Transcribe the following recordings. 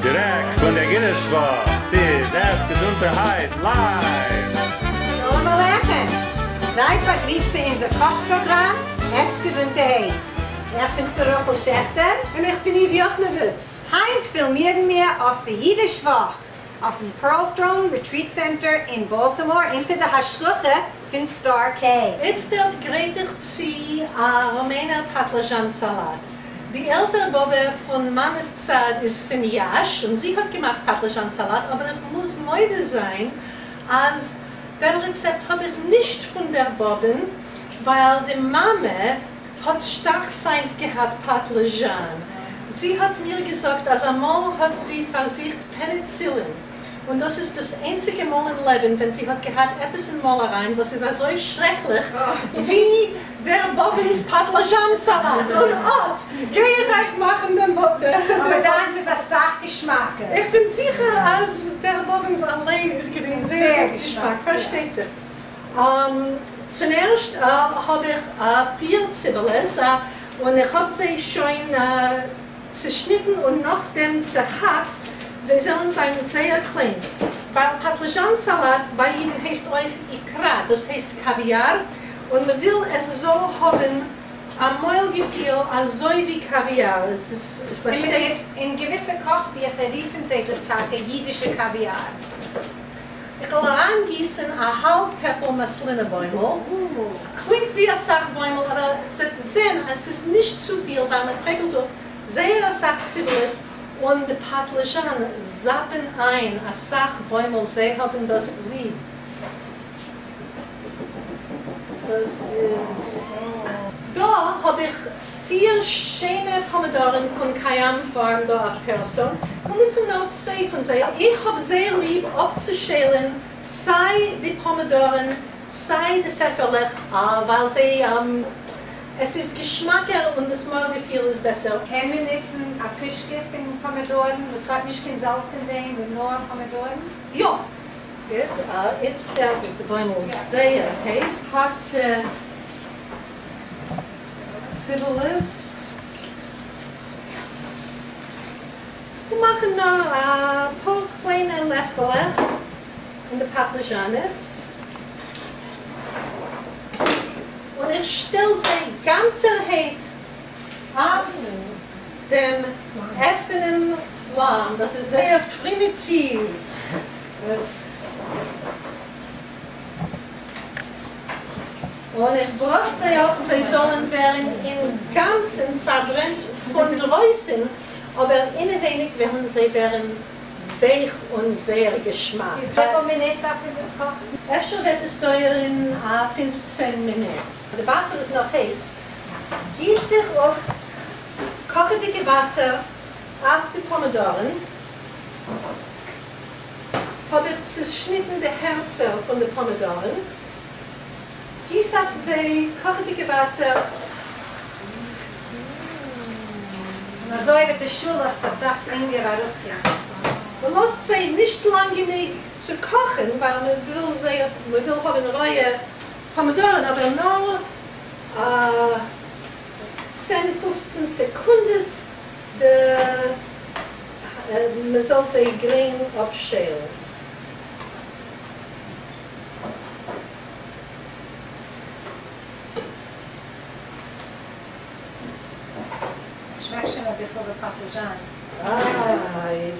דירעקט פון דער אידיש וואך, ס'איז עס געזונטערהייט לייוו! שלום עליכם! זייט באגריסט צו אונזער קאך פראגראם עס געזונטערהייט. איך בין שרה רחל שעכטער. און איך בין איוו יאכנעוויץ. היינט פילמירן מיר אויף די אידיש וואך אויפן Pearlstone Retreat Center אין באלטימאר אונטער די השגחה פון סטאר קעי. איצטערט גרייט איך צו א רומענער פאטלעזשאן סאלאט. די עלטער באבע פון מאמע'ס צד איז פון יאש און זי האט געמאכט פאטלעזשאן סאלאט אבער איך מוז מודה זיין אז דעם רעצעפט האב איך נישט פון דער באבען ווייל די מאמע האט שטארק פיינט געהאט פאטלעזשאן. זי האט מיר געזאגט אז אמאל האט זי פארזוכט פעניצילין און דאס איז דאס איינציגע מאל אין לעבן ווען זי האט געהאט עפעס אין מויל אריין וואס איז אזוי שרעקליך ווי דער באבענס פאטלאזשאן סאלאט, און אט גיי איך אייך מאכן דעם אבער דיינס איז אסאך געשמאקער. איך בין זיכער אז דער באבענס אליין איז געווען זייער געשמאק, פארשטייט זיך. צום ערשט האב איך פיר ציבעלעס און איך האב זיי שוין צעשניטן און נאכדעם צעהאקט, זיי זאלן זיין זייער קליין, ווייל פאטלעזשאן סאלאט ביי אידן הייסט אויך איקרא, דאס הייסט קאוויאר, און מען וויל עס זאל האבן א מויל געפיל אזוי ווי קאוויאר, עס איז עס באשטייט. אין געוויסע קאך ביכער רופן זיי דאס טאקע אידישע קאוויאר. איך וועל אריינגיסן א האלב טעפל מאסלינע בוימל, ס'קלינגט ווי אסאך בוימל אבער עטס וועט זען אז ס'איז נישט צופיל ווייל מען פרעגלט אפ זייער אסאך ציבעלעס און די פאטלעזשאן זאפן איין אסאך בוימל זיי האבן דאס ליב. דאס איז. דא האב איך פיר שיינע פאמידארן פון קיים פארם דא אויף פערלסטאון, כ'וועל נוצן נאר צוויי פון זיי, איך האב זייער ליב אפצושיילן סיי די פאמידארן סיי די פעפערלעך ווייל זיי עס איז געשמאקער און דאס מויל געפיל איז בעסער. קען מען נוצן א פושקע פון פאמידארן וואס האט נישט קיין זאלץ אין דעם און נאר פאמידארן? יא. גוט, איצטערט איז די בוימל זייער הייס. האקטע ציבעלעס. און מאכן נאר אפאר קליינע לעכעלעך אין די פאטלעזשאנעס. און איך שטעל זיי גאנצערהייט אויף דעם אפענעם פלאם, דאס איז זייער פרימיטיוו, עס. און איך בראט זיי אפ זיי זאלן ווערן אינגאנצן פארברענט פון דרויסן, אבער אינעווייניג וועלן זיי ווערן ווייך און זייער געשמאק. איז וויפיל מינוט דארף מען דאס קאכן? אפשר וועט עס דויערן א 15 מינוט. די וואסער איז נאך הייס, גיס איך אפ קאכעדיגע וואסער אויף די פאמידארן. האב איך צעשניטן די הערצער פון די פאמידארן, גיס אויף זיי קאכעדיגע וואסער. און אזוי וועט די שאלעכץ אסאך גרינגער אראפקומען. מען לאזט זיי נישט לאנג גענוג צו קאכן ווייל מען וויל זיי מען וויל האבן רויע פאמידארן אבער נאר א צען פופצן סעקונדעס די מען זאל זיי גרינג אפשיילן. שמעקט שוין אביסל די פאטלעזשאן. איי.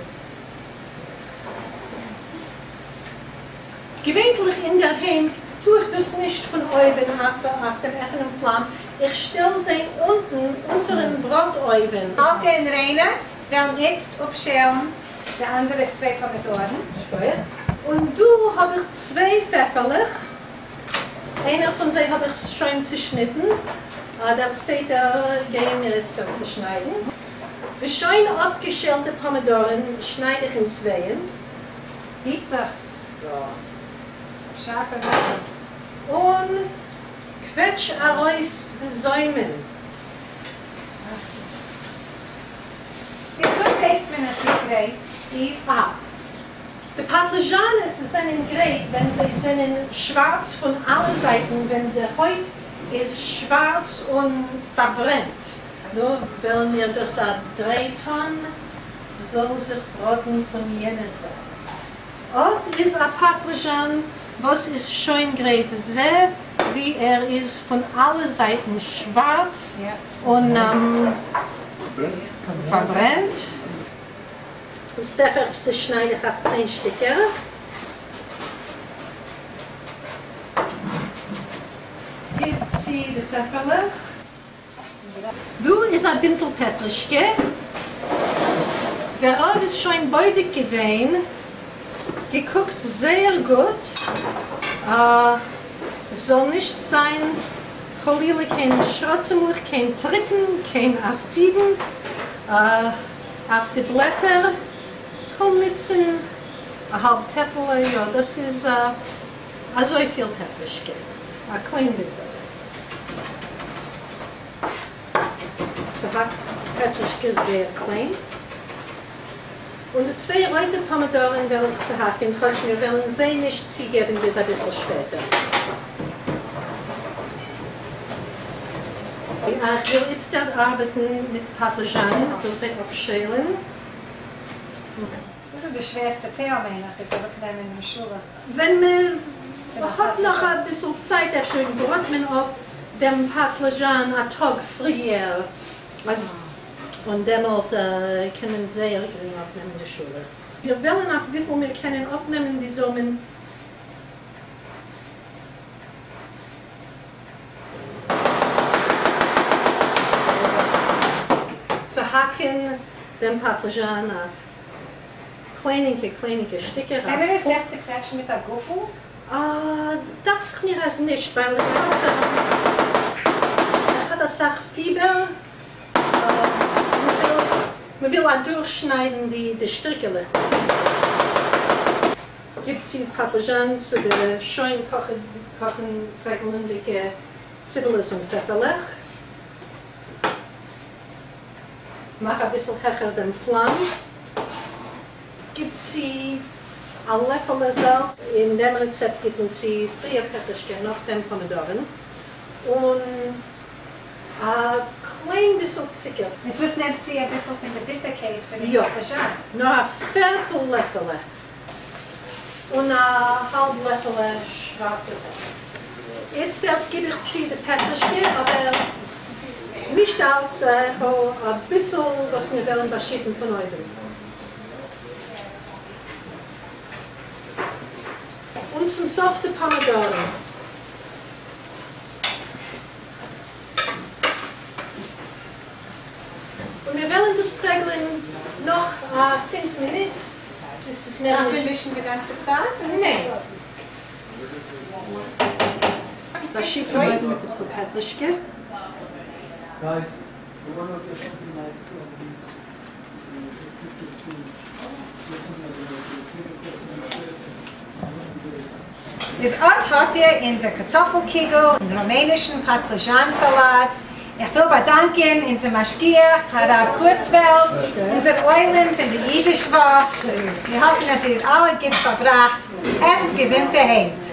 געווענטליך אינדערהיים טו איך דאס נישט פון אויבן אויף דעם אפענעם פלאם, איך שטעל זיי אונטן אונטערן בראט אויווען. מלכה און ריינע וועלן איצט אפשיילן די אנדערע צוויי פאמידארן. שכוח. און דא האב איך צוויי פעפערלעך, איינער פון זיי האב איך שוין צעשניטן, דער צווייטער גייען מיר איצטער צעשניידן. די שוין אפגעשיילטע פאמידארן שנייד איך אין צווייען. היט זיך. יא. שארפע מעסער. און קוועטש ארויס די זוימען. וויאזוי ווייסט מען אז ס'איז גרייט? אי. א. די פאטלעזשאנעס זענען גרייט ווען זיי זענען שווארץ פון אלע זייטן, ווען די הויט איז שווארץ און פארברענט. נו, וועלן מיר דאס א דריי טאן. ס'זאל זיך בראטן פון יענע זייט. אט איז א פאטלעזשאן וואס איז שוין גרייט, זע ווי ער איז פון אלע זייטן שווארץ און פארברענט. דאס פעפער צעשנייד איך אויף קליין שטיקער. גיב צו די פעפערלעך. דא איז א בינטל פעטרישקע. דער רב איז שוין בודק געווען, געקוקט זייער גוט עס זאל נישט זיין חלילה קיין שרצים'לעך, קיין טריפן, קיין אפידן אויף די בלעטער. כ'וועל נוצן א האלב טעפעלע, יא דאס איז אזויפיל פעטרישקע, א קליין בינטעלע. צעהאקט פעטרישקע זייער קליין, און די צוויי רויטע פאמידארן וועל איך צעהאקן, כאטש מיר וועלן זיי נישט צוגעבן ביז אביסל שפעטער. איך וויל איצטערט ארבעטן מיט פאטלעזשאנען, איך וויל זיי אפשיילן. דאס איז די שווערסטע טייל מיין איך, איז אראפנעמען די שאלעכץ. ווען מען האט נאך אביסל צייט אפשר בראט מען אפ דעם פאטלעזשאן א טאג פריער, און דעמאלט קען מען זייער גרינג אפנעמען די שאלעכץ. מיר וועלן אויף וויפיל מיר קענען אפנעמען די זאמען. צוהאקן דעם פאטלעזשאן אויף קליינינקע קליינינקע שטיקער. קען מען עס עכט צוקוועטשן מיט א גאפל? דאכט זיך מיר אז נישט, ווייל עס האט עס האט אסאך פיבער, מען וויל אדורכשניידן די שטריקעלעך. גיב צו פאטלעזשאן צו די שוין קאכן פרעגלנדיגע ציבעלעס און פעפערלעך. מאך אביסל העכער דעם פלאם. גיב צו א לעפעלע זאלץ. אין דעם רעצעפט גיבט מען צו פריער פעטרישקע נאכדעם פאמידארן און א קליין ביסל צוקער. איז דאס נעמט צו אביסל פון די ביטערקייט פון די פאטלעזשאן? יא, נאר א פערטל לעפעלע. און א האלב לעפעלע שווארצע פעפער. איצטערט גיב איך צו די פעטרישקע, אבער נישט אלץ, איך האב אביסל וואס מיר וועלן באשיטן פון אויבן. און צום סוף די פאמידארן. און מיר וועלן דאס פרעגלען נאך א פינף מינוט. עס איז מער דארף מען מישן די גאנצע צייט אדער ניין. באשיט פון אויבן מיט אביסל פעטרישקע. איז אט האט איר אונזער קארטאפל קיגל און רומענישן פאטלעזשאן סאלאט. איך וויל באדאנקען אונזער משגיח הרב קורצפעלד, אונזער עולם פון די אידיש וואך, מיר האפן אז איר האט אלע גוט פארבראכט, עסט געזונטערהייט.